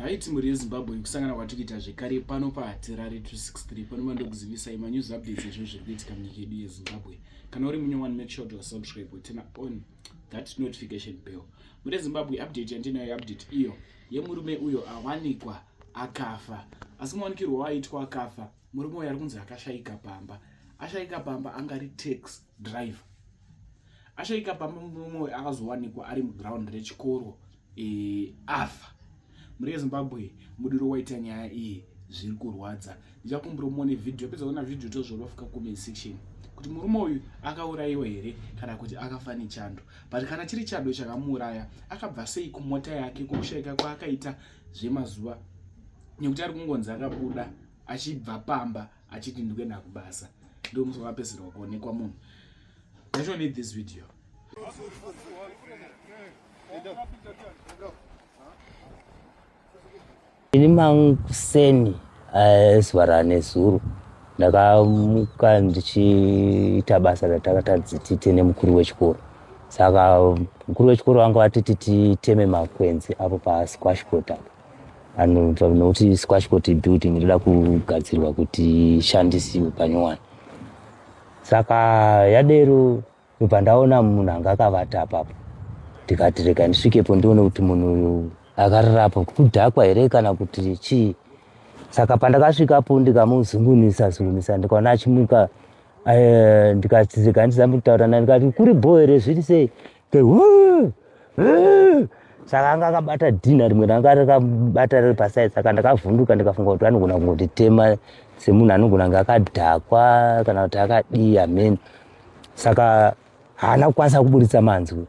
Right, mhuri yeZimbabwe, kusangana kwatikuita zvekare pano paHatirari 263. Pano mandokuzivisai manews updates ezvinhu zviri kuitika munyika yedu yeZimbabwe. Kana uri munyowani, make sure to subscribe, turn on that notification bell. Mhuri yeZimbabwe, update yandinayo, update iyo yemurume uyo awanikwa akafa. Asi mawanikirwo waaitwa akafa, murume uyo ari kunzi akashayika pamba. Ashayika pamba, anga ari taxi driver. Ashayika pamba murume uyo, akazowanikwa ari muground rechikoro afa. Mhuri yeZimbabwe, mudiro waita nyaya iyi zviri kurwadza. Ndichakumbira muone vhidhiyo. Pedza kuona vhidhiyo, tozvorofika comment section kuti murume uyu akaurayiwa here kana kuti akafa nechando. But kana chiri chando chakamuuraya, akabva sei kumota yake kwokushayika kwaakaita zvemazuva? Nekuti ari kungonzi akabuda achibva pamba achiti ndikuenda kubasa, ndo musi wakapedzisirwa kuonekwa munhu. I don't need this video. Ini makuseni zuva ranezuro ndakamuka ndichiita basa ratakatanzi tiite nemukuru wechikoro. Saka mukuru wechikoro vanga vatiti titeme makwenzi apo pasquash court apo, nokuti squash court building inoda kugadzirwa kuti ishandisiwe panyowani. Saka yadero, ndobva ndaona munhu anga akavata apapo. Ndikati rega ndisvikepo ndione kuti munhu uyu akararapo kudhakwa here kana kuti chii. Saka pandakasvikapo, ndikamuzungunisa zungunisa, ndikaona achimuka. Ndikati rega ndizambe kutaura naye. Ndikati, "Kuri bho here? Zviri sei?" Saka anga akabata dhinha rimwe ranga rakabata riri paside. Saka ndakavhunduka, ndikafunga kuti anogona kungonditema semunhu anogona kunge akadhakwa kana kuti akadii, hameno. Saka haana kukwanisa kuburitsa manzwi.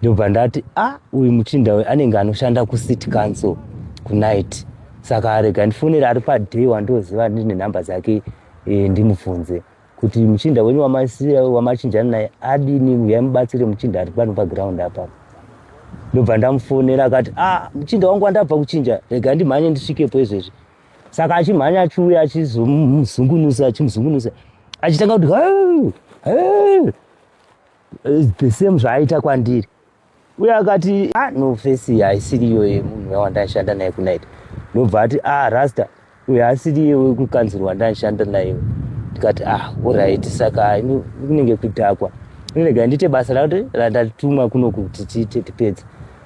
Ndobva ndati, "A ah, uyu muchinda uyu anenge anoshanda kucity council kunight. Saka rega ndifonere ari paday wandoziva, ndine nhamba dzake, ndimubvunze kuti muchinda wenyu wamachinjana naye adini? Uyai mubatsire muchinda ari pano paground apa." Ndobva ndamufonera, akati, "A ah, muchinda wangu wandabva kuchinja, rega ndimhanye ndisvikepo izvezvi." Saka achimhanya achiuya, achizomuzungunusa, achimuzungunusa, achitanga kuti the same zvaaita kwandiri. Uye akati, "Ah, no, face haisiriyo yemunhu wandaishanda naye kunight." Ndobva ati, "Ah, rasta uyo asiriye wekukanzuro wandaishanda naye." Ndikati, "Ah, alright, saka kunenge kudhakwa. Rega ndiite basa rakuti randatumwa kuno kuti tiite, tipedze."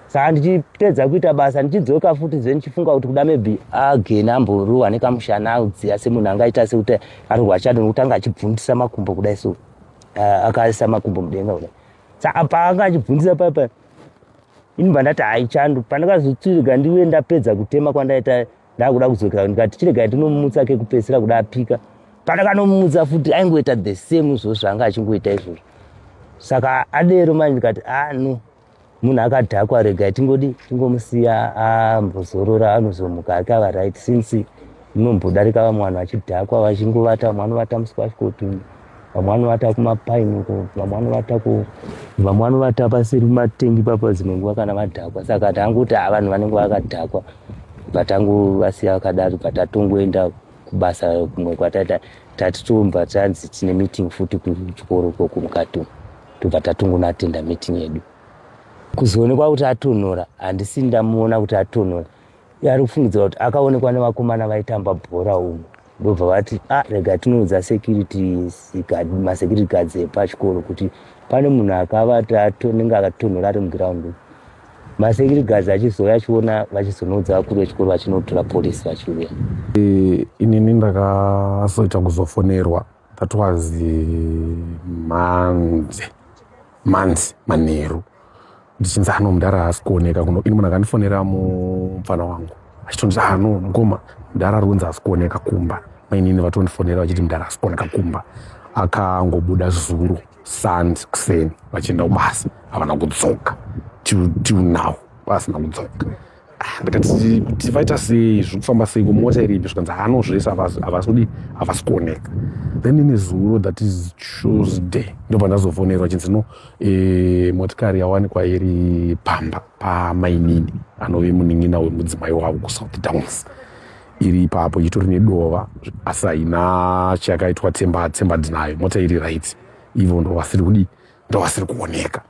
Saka ndichipedza kuita basa, ndichidzoka futi zve, ndichifunga kuti kuda maybe again amborohwa nekamushana audziya semunhu angaita sekuti arohwa chando, nokuti anga achibvundisa makumbo kudai so, akaisa makumbo mudenga kudai. Saka paanga achibvundisa papa, inibva ndati, "Hai, chando." Pandakazotsvirika, ndiuye ndapedza kutema kwandaita, ndakuda kudzokera, ndikati chiregai ndinomutsa kekupedzisira kuda apika. Pandakanomutsa futi, aingoita the same izvozvo zvaanga achingoita izvozvo. Saka adero manje, ndikati, "Ah, no, munhu akadhakwa. Regai tingodi tingomusiya ambozorora, anozomuka ake ava right." Since inombodarika vamwe vanhu vachidhakwa, vachingovata, vamwe vanovata musquash court, vamwe vanovata kumapaini uko, vamwe vanovata ku vamwe vanovata paseri kumatengi papa dzimwe nguva kana vadhakwa. Saka tangoti, ha, vanhu vanenge vakadhakwa, bvatangovasiya vakadaro. Bva tatongoenda kubasa kumwe kwataita. Tati tobva tanzi tine meeting futi kuchikoro ikoko mukati umu. Tobva tatongonatenda meeting yedu. Kuzoonekwa kuti atonhora, handisi ndamuona kuti atonhora. Ari kufungidzira kuti akaonekwa nevakomana vaitamba bhora umu, ndobva vati, "A ah, rega tinoudza security, masecurity guards epachikoro kuti pane munhu akavata anenge akatonhora ari muground." Masecurity guards achizouya, achiona, vachizonoudza vakuru vechikoro, vachinotora polisi vachiuya. Inini ndakazoita kuzofonerwa, that was Monday, Monday manheru, ndichinzi, "Ano, mudhara haasi kuoneka kuno." Ini munhu akandifonera mupfana wangu, achitonditi, "Ano, mukoma, mudhara ari kunzi haasi kuoneka kumba." Mainini vatondifonera vachiti mudhara haasi kuoneka kumba, akangobuda zuro Sunday kuseni vachienda kubasa, havana kudzoka till now, vasina kudzoka. Ah, ndikati, "Kuti vaita sei? Zviri kufamba sei? Kumota iripi?" Zvikanzi, "Hano, zvese havasi kudi, havasi kuoneka." Then ine zuro, that is Tuesday, ndobva ndazofonerwa chinzi, "No, motikari yawanikwa iri pamba pamainini, anove munin'ina wemudzimai wavo kuSouth Downs, iri ipapo, ichitori nedova, asi haina chakaitwa tsemba tsemba dzinayo. Mota iri right, ivo ndo vasiri kudi, ndo vasiri kuoneka."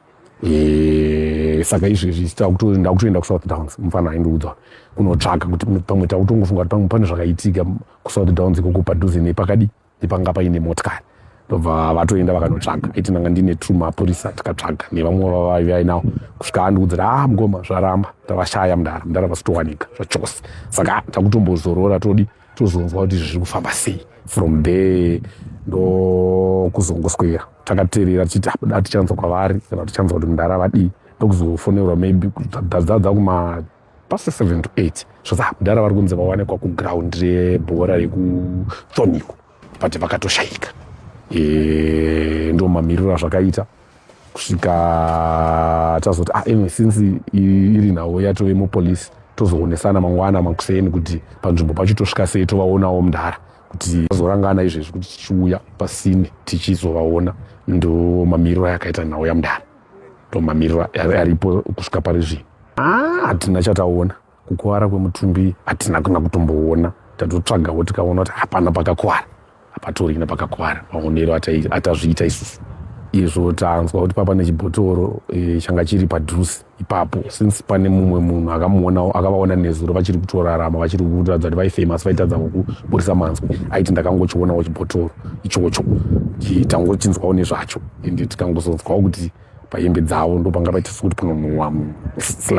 E, saka izvezvi ndakutoenda kuSouth Downs, mufana aindiudza kunotsvaka kuti pamwe takutongofunga kuti pamwe pane zvakaitika kuSouth Downs ikoko padhuze nepakadi nepanga paine motikari. Ndobva vatoenda vakanotsvaga, aiti ndanga ndine two mapurisa, tikatsvaga nevamwe vavainawo kusvika andiudza kuti ah, mugoma zvaramba, tavashaya mudara, mudara vasitowanika zvachose. Saka takutombozorora, todi tozonzwa kuti zviri kufamba sei from there. Ndokuzongoswera takateerera tichiti da tichanzwa kwavari kana tichanzwa kuti mudara vadii. Ndokuzofonerwa maybe dzadza kuma past 7 to 8, zvozi ah, mudara vari kunzi vawanikwa kuground rebhora rekuThornhill, but vakatoshayika. Ndo mamiriro azvakaita kusvika tazoti ah, anyway, since iri nhau yatove mupolisi, tozoonesana mangwana makuseni kuti panzvimbo pacho tosvika sei, tovaonawo mudhara, kuti tazorangana izvezvi kuti tichiuya pasine tichizovaona. Ndo mamiriro ayakaita nhau yamudhara, ndo mamiriro aripo kusvika pari zvino. Ah, hatina chataona. Kukuvara kwemutumbi hatina kuna kutomboona. Tatotsvagawo tikaona kuti hapana pakakuvara, hapatorina pakakuvara maonero atazviita isusu. Izvo tanzwa kuti papa nechibhotoro changa chiri padhuze ipapo, since pane mumwe munhu akamuonawo, akavaona nezuro vachiri kutorarama, vachiri kuratidza kuti vaifema asi vaitadza kuburisa manzwi. Aiti ndakangochionawo chibhotoro ichocho, tangochinzwawo nezvacho, ende tikangozonzwawo kuti pahembe dzavo ndo panga paita sekuti panonhuhwa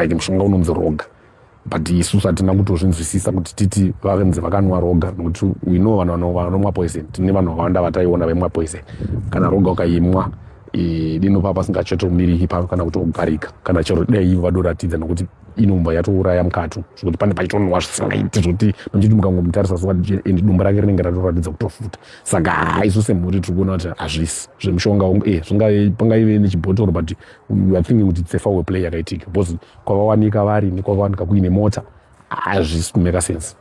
like mushonga unonzi roga, but isusu hatina kutozvinzwisisa kuti titi vanzi vakanwa roga, nokuti we know vanhu vanomwa poison. Tine vanhu vakawanda vataiona vaimwa poison. Kana roga ukaimwa, dinopa pasingachatomiriki pano kana kutogarika, kana chero dai ivo vadoratidza, nokuti inomba yatouraya mukati, zvokuti pane pachitonhuhwa zvisingaiti, zvokuti nochiti mukangomutarisa so and dumbu rake rinenge ratoratidza kutofuta. Saka ha, isu semhuri tiri kuona kuti hazvisi zvemushonga. Pangaive nechibhotoro, but we are thinking kuti it's a foul play yakaitika, because kwavawanika vari nekwavawanika kuine mota hazvisi kumake sense.